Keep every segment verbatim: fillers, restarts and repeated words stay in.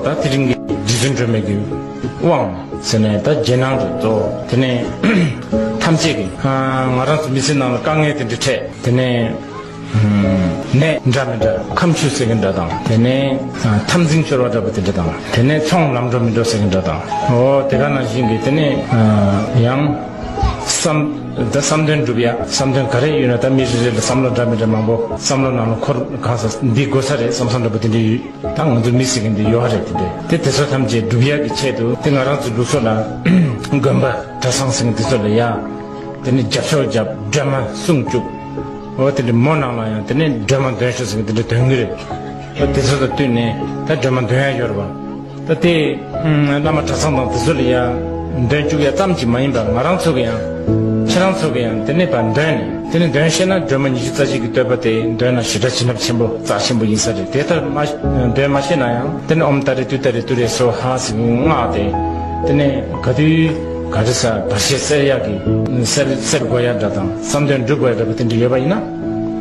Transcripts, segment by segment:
ད་དེ་རིང་གི་རྗེ་བཙུན་སྒྲོལ་མའི་གི་དབང་ཟེར་ན་ད་རྗེས་གནང་རེད་དོ། དེ་ནས་ཐམས་ཅད་ཀྱི་ཨ་ང་རང་ཚོ་མི་ཚེ་ནང་ལ་དཀའ་ངལ་དེ་འདྲ་འཕྲད། དེ་ནས་ཨ་ནད་འདྲ་མི་འདྲ་ཁམ་ཆུ་ཟེར་གྱི་འདྲ་དང་། དེ་ནས་ཨ་འཐབ་འཛིང་ཤོར་བ་འདྲ་པོ་དེ་འདྲ་དང་། དེ་ནས་ཚོང་ལམ་འགྲོ་མི་འགྲོ་ཟེར་གྱི་འདྲ་དང་། འོ་དེ་ག་ནང་བཞིན་གྱི་དེ་ནས་ཨ་ཡང་བསམ་ད་བསམ་དོན་འགྲུབ་ཡ། བསམ་དོན་ག་རེ་ཡོད་ན་ད་མི་རེ་རེ་ལ་བསམ་བློ་འདྲ་མི་འདྲ་མང་པོ་བསམ་བློ་ནང་ལ་འཁོར། གང་ཟག་འདི་དགོས་ས་རེད་བསམ་བསམ་འདྲ་པོ་དེ་འདྲ་ཡོད། ད་ང་ཚོ་མི་ཟེར་མཁན་འདི་ཡོད་རེད། དེ་འདྲ་དེ་དེ་ཚོ་ཐམས་ཅད་འགྲུབ་ཡག་གི་ཆེད་དུ་དེ་ང་རང་ཚོ་ལུགས་སྲོལ་ལ་དགོན་པ་གྲྭ་ཚང་ཟེར་མཁན་དེ་ཚོ་ལ་ཡ་དེ་ནི་རྒྱབ་སྐྱོར་རྒྱབ། སྒྲོལ་མ་གསུང་བཅུག། འོ་དེ་འདྲ་མོ་ནང་ལ་ཡང་དེ་ནི་སྒྲོལ་མ་འདོན་ཤོག་ཟེར་མཁན་དེ་འདྲ་འདོན་གྱི་རེད། འོ་དེ་ཚོ་དང་བསྟུན་ནས་ད་སྒྲོལ་མ་འདོན་ཡག་ཡོད་རེད་པ། ད་དེ་བླ་མ་གྲྭ་ཚང་དང་དེ་ཚོ་ལ་ཡ་འདོན་བཅུག་ཡག་ཙམ་གྱིས་མ་ཡིན་པར་ང་རང་ཚོ་གི་ཡང་ཁྱེད་རང་ཚོ་གི་ཡང་དེ་ནི་ཕར་འདོན་ནས། དེ་ནས་འདོན་ཤེས་ན་སྒྲོལ་མ་ཉི་ཤུ་རྩ་གཅིག་གི་བསྟོད་པ་དེ་འདོན་ན་ཞེ་དྲག་བྱིན་རླབས་ཆེན་པོ་རྩ་ཆེན་པོ་ཡིན་ས་རེད། དེ་ལྟར་མ་འདོན་མ་ཤེས་ན་ཡང་དེ་ནས་ཨོཾ་ཏཱ་རེ་ཏུཏྟཱ་རེ་ཏུ་རེ་སྭཱ་ཧཱ་ཟེར་སྔགས་དེ་དེ་ནས་ག་དུས་ག་རེ་ཟེར་བར་ཆད་སེལ་ཡག་གི་སེལ་སེལ་དགོས་ཡག་འདྲ་དང་བསམ་དོན་འགྲུབ་དགོས་ཡག་འདྲ་པོ་དེ་འདྲ་ཡོད་པ་ཡིན་ན་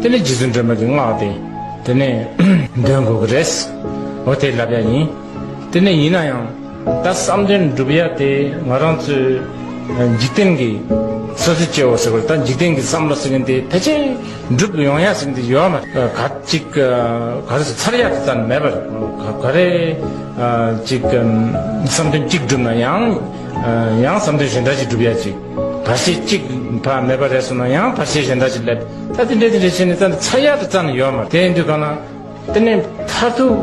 དེ་ནས་རྗེ་བཙུན་སྒྲོལ་མ་གི་སྔགས་དེ་དེ་ནས་འདོན་དགོས་ཀྱི་རེད། འོ་དེ་ལབ་ཡག་ཡིན། དེ་ནས་ཡིན་ན་ཡང་ད་བསམ་དོན་འགྲུབ་ཡག་དེ་ང་རང་ཚོའི་འཇིག་རྟེན་གྱི་སོ་སོའི་སྐྱེ་བོ་ཟེར་བ་རེད། ད་འཇིག་རྟེན་གྱི་བསམ་བློ་ཟེར་མཁན་དེ་ཕལ་ཆེར་འགྲུབ་ཡོང་ཡག་ཟེར་མཁན་དེ་ཡོད་མ་རེད། ག་ཅིག་ག་རེ་ཟེར་ཚར་ཡག་དེ་རྩ་ནས་མེད་པ་རེད། ག་ག་རེ་ཅིག་བསམ་དོན་གཅིག་འགྲུབ་ན་ཡང་ཡང་བསམ་དོན་གཞན་དག་ཅིག་འགྲུབ་ཡག་ཅིག་བར་ཆད་གཅིག་ཕར་མེད་པ་རེད་སོང་ན་ཡང་བར་ཆད་གཞན་དག་ཅིག་སླེབས། ད་དེ་འདྲ་དེ་འདྲ་བྱས་ནས་ད་ཚར་ཡག་དེ་རྩ་ནས་ཡོད་མ་རེད། དེ་ཡིན་དུས་གང་ན། དེ་ནས་མཐར་ཐུག་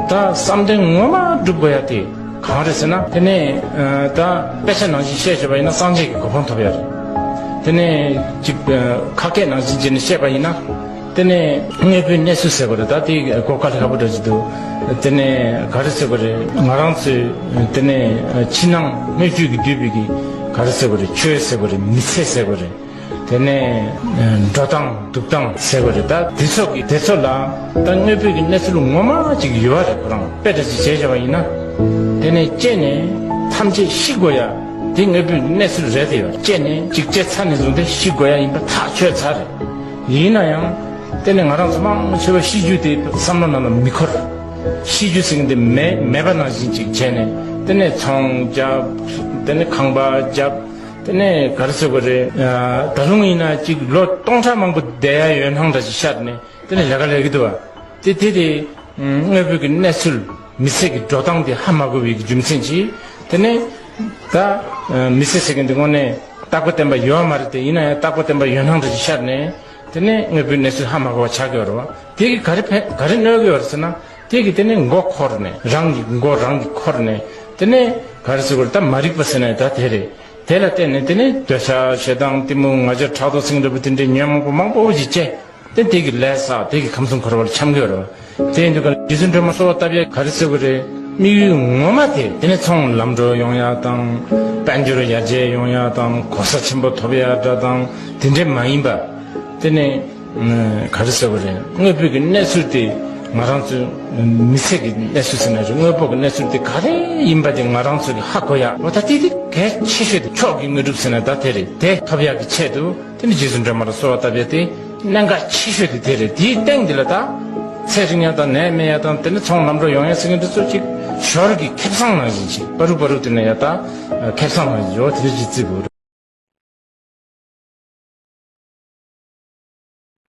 ད་བསམ་དོན་ངོ་མ་འགྲུབ་དགོས་ཡག་དེ་གང་རེད་ཟེར་ན། དེ་ནས་ཨ་ད་དཔེ་ཆ་ནང་བཞིན་བཤད་བྱས་པ་ཡིན་ན་སངས་རྒྱས་ཀྱི་གོ་འཕང་ཐོབ་ཡག་རེད། དེ་ནས་ཅིག་ཨ་ཁ་སྐད་ནང་བཞིན་བྱས་ནས་བཤད་པ་ཡིན་ན། དེ་ནས་དངོས་པོའི་གནས་ཚུལ་ཟེར་དགོས་རེད། ད་དེ་གོ་དཀའ་ལས་ཁག་པོ་འདྲ་ཅིག་འདུག། དེ་ནས་ག་རེ་ཟེར་དགོས་རེད། ང་རང་ཚོའི་དེ་ནས་ཕྱི་ནང་སྣོད་བཅུད་ཀྱིས་བསྡུས་པའི་གི་ག་རེ་ཟེར་དགོས་རེད། ཆོས་ཟེར་དགོས་རེད། མི་ཚེ་ཟེར་དགོས་རེད། དེ་ནས་ཨ་འགྲོ་སྟངས་འདུག་སྟངས་ཟེར་དགོས་རེད། ད་དེ་ཚོ་གི་དེ་ཚོ་ལ་ད་དངོས་པོའི་གི་གནས་ཚུལ་ངོ་མ་ཅིག་ཡོད་རེད། ཁོ་རང་དཔེ་འདྲ་ཅིག་བྱས་བྱས་པ་ཡིན་ན། དེ་ནས་སྐྱེས་ནས་ཐམས་ཅད་ཤི་དགོས་ཡག་དེ་དངོས་པོའི་གནས་ཚུལ་རེད་དེ་ཡོད། སྐྱེས་ནས་ཅིག་སྐྱེས་ཚར་ནས་བཟུང་སྟེ་ཤི་དགོས་ཡག་ཡིན་པ་ཐག་ཆོད་ཚར་རེད། ཡིན་ན་ཡང་དེ་ནས་ང་རང་ཚོ་མང་ཆེ་བ་ཤི་རྒྱུ་དེ་བསམ་བློ་ནང་ལ་མི་འཁོར། ཤི་རྒྱུ་ཟེར་མཁན་དེ་མེད་མེད་པ་ནང་བཞིན་ཅིག་བྱས་ནས་དེ་ནས་ཚོང་རྒྱབ། དེ་ནས་ཁང་པ་རྒྱབ། དེ་ནས་ག་རེ་ཟེར་དགོས་རེད། ཨ་ད་རུང་ཡིན་ན་ཅིག་ལོ་སྟོང་ཕྲག་མང་པོ་བསྡད་ཡག་ཡོད་སྣང་འདྲ་ཅིག་ཤར་ནས་དེ་ནས་ལས་ཀ་ལས་ཀྱི་འདུག་པ། དེ་དེ་དེ་དངོས་པོའི་གི་གནས་ཚུལ་མི་ཚེ་གི་འགྲོ་སྟངས་དེ་ཧ་མ་གོ་བའི་གི་རྒྱུ་མཚན་གྱིས། དེ་ནས་ད་ཨ་མི་ཚེ་ཟེར་མཁན་དེ་དངོས་གནས་རྟག་པ་བརྟན་པ་ཡོད་མ་རེད་དེ། ཡིན་ན་ཡང་རྟག་པ་བརྟན་པ་ཡོད་སྣང་འདྲ་ཅིག་ཤར་ནས་དེ་ནས་དངོས་པོའི་གནས་ཚུལ་ཧ་མ་གོ་བ་ཆགས་ཀྱི་ཡོད་རེད་པ། དེ་གིས་ག་རེ་ཕན་ག་རེ་གནོད་ཀྱི་ཡོད་རེད་ཟེར་ན། དེ་གིས་དེ་ནས་མགོ་འཁོར་ནས་རང་གི་མགོ་རང་གིས་འཁོར་ནས་དེ་ནས་ག་རེ་ཟེར་དགོས་རེད། ད་མ་རིག་པ་ཟེར་ན་ད་དེ་རེད། དེ་ལ་བརྟེན་ནས་དེ་ནས་འདོད་ཆགས་ཞེ་སྡང་གཏི་མུག་ང་རྒྱལ་ཕྲག་དོག་ཟེར་མཁན་འདྲ་པོ་དེ་འདྲའི་ཉོན་མོངས་པ་མང་པོ་ཅིག་སྐྱེ། དེ་དེ་གིས་ལས་བསགས། དེ་གིས་ཁམས་གསུམ་འཁོར་བ་ལ་འཁྱམས་ཀྱི་ཡོད་རེད་པ། དེ་ཡིན་དུས་ག་ལ་རྗེ་བཙུན་སྒྲོལ་མ་གསོལ་བ་བཏབ་ཡག་ག་རེ་ཟེར་དགོས་རེད། དམིགས་ཡུལ་ངོ་མ་དེ་དེ་ནས་ཚོང་ལམ་འགྲོ་ཡོང་ཡག་དང་། དཔལ་འབྱོར་ཡར་རྒྱས་ཡོང་ཡག་དང་། གོ་ས་ཆེན་པོ་ཐོབ་ཡག་འདྲ་དང་དེ་འདྲ་མ་ཡིན་པ། དེ་ནས་ཨ་ག་རེ་ཟེར་དགོས་རེད། དངོས་པོའི་གི་གནས་ཚུལ་དེ་ང་རང་ཚོའི་མི་ཚེ་གི་གནས་ཚུལ་ཟེར་ན་རེད། དངོས་པོ་གི་གནས་ཚུལ་དེ་ག་རེ་ཡིན་པ་དེ་ང་རང་ཚོ་གིས་ཧ་གོ་ཡག། འོ་ད་དེ་དེ་གལ་ཆེ་ཤོས་དེ། མཆོག་གི་དངོས་གྲུབ་ཟེར་ན་ད་དེ་རེད། དེ་ཐོབ་ཡག་གི་ཆེད་དུ་དེ་ནི་རྗེ་བཙུན་སྒྲོལ་མ་ལ་གསོལ་བ་བཏབ་ཡག་དེ་གནད་འགག་ཆེ་ཤོས་དེ་དེ་རེད། དེའི་སྟེང་དེ་ལ་ད་ཚེ་རིང་ཡག་དང་ནད་མེད་ཡག་དང་དེ་ནས་ཚོང་ལམ་འགྲོ་ཡོང་ཡག་ཟེར་མཁན་དེ་ཚོ་ཅིག་ཞོར་གྱི་ཁེ་བཟང་ནང་བཞིན་ཅིག་བར་དུ་བར་དུ་དེ་ནས་ཡ་ད་ཁེ་བཟང་ནང་བཞིན་འོ་དེ་འདྲ་ཅིག་བརྩི་དགོས་རེད།